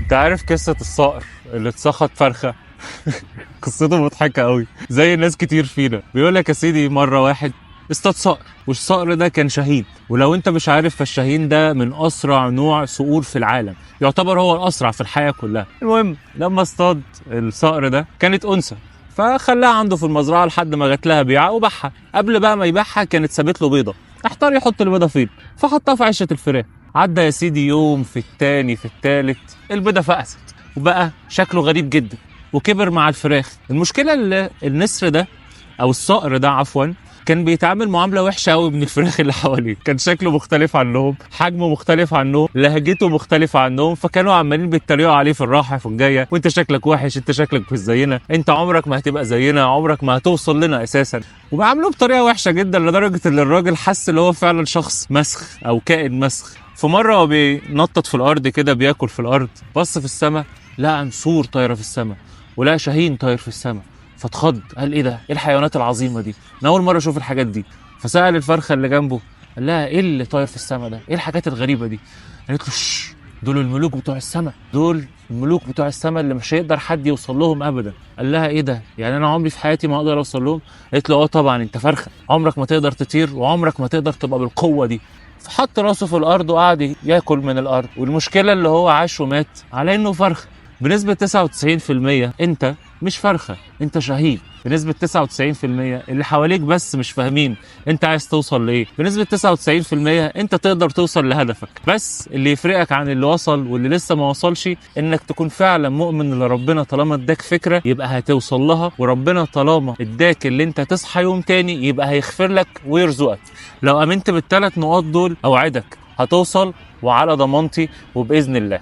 انت عارف قصة الصقر اللي اتسخط فرخة؟ قصته مضحكة قوي زي ناس كتير فينا. بيقول لك يا سيدي، مرة واحد اصطاد صقر، والصقر ده كان شاهين. ولو انت مش عارف فالشاهين ده من اسرع نوع صقور في العالم، يعتبر هو الاسرع في الحياة كلها. المهم لما اصطاد الصقر ده كانت انثى، فخلاها عنده في المزرعة لحد ما جات لها بيعه وباعها. قبل بقى ما يبيعها كانت سابت له بيضة، احتار يحط البيضة فين، فحطها في عشه الفراخ. عدى يا سيدي يوم في التاني في التالت، البيضة فقست وبقى شكله غريب جدا وكبر مع الفراخ. المشكلة اللي النسر ده او الصقر ده عفوا كان بيتعامل معاملة وحشة قوي من الفراخ اللي حواليه، كان شكله مختلف عنهم، حجمه مختلف عنهم، لهجته مختلفة عنهم، فكانوا عمالين بيتريقوا عليه في الراحة في الجاية، وانت شكلك وحش، انت شكلك مش زينا، انت عمرك ما هتبقى زينا، عمرك ما هتوصل لنا اساسا. وبيعاملوه بطريقة وحشة جدا لدرجة ان الراجل حس ان هو فعلا شخص مسخ او كائن مسخ. في مرة وهو بينطط في الارض كده بياكل في الارض، بص في السماء لقى نسور طايره في السماء ولقى شاهين طاير في السماء، فاتخض، قال ايه ده؟ ايه الحيوانات العظيمة دي؟ انا اول مرة اشوف الحاجات دي. فسال الفرخه اللي جنبه، قال لها ايه اللي طاير في السماء ده؟ ايه الحاجات الغريبة دي؟ قالت له شش، دول الملوك بتوع السماء، دول الملوك بتوع السماء اللي مش هيقدر حد يوصل لهم ابدا. قال لها ايه ده؟ يعني انا عمري في حياتي ما اقدر اوصل لهم؟ قالت له اه طبعا، انت فرخة، عمرك ما تقدر تطير وعمرك ما تقدر تبقى بالقوة دي. فحط راسه في الارض وقعد ياكل من الارض. والمشكلة اللي هو عاش ومات على انه فرخة. بنسبة 99% انت مش فرخة، انت شهيد. بنسبة 99% اللي حواليك بس مش فاهمين انت عايز توصل لايه. بنسبة 99% انت تقدر توصل لهدفك، بس اللي يفرقك عن اللي وصل واللي لسه ما وصلش انك تكون فعلا مؤمن لربنا. طالما اداك فكرة يبقى هتوصل لها، وربنا طالما اداك اللي انت تصحى يوم تاني يبقى هيغفر لك ويرزقك. لو امنت بالثلاث نقاط دول اوعدك هتوصل، وعلى ضمانتي وبإذن الله.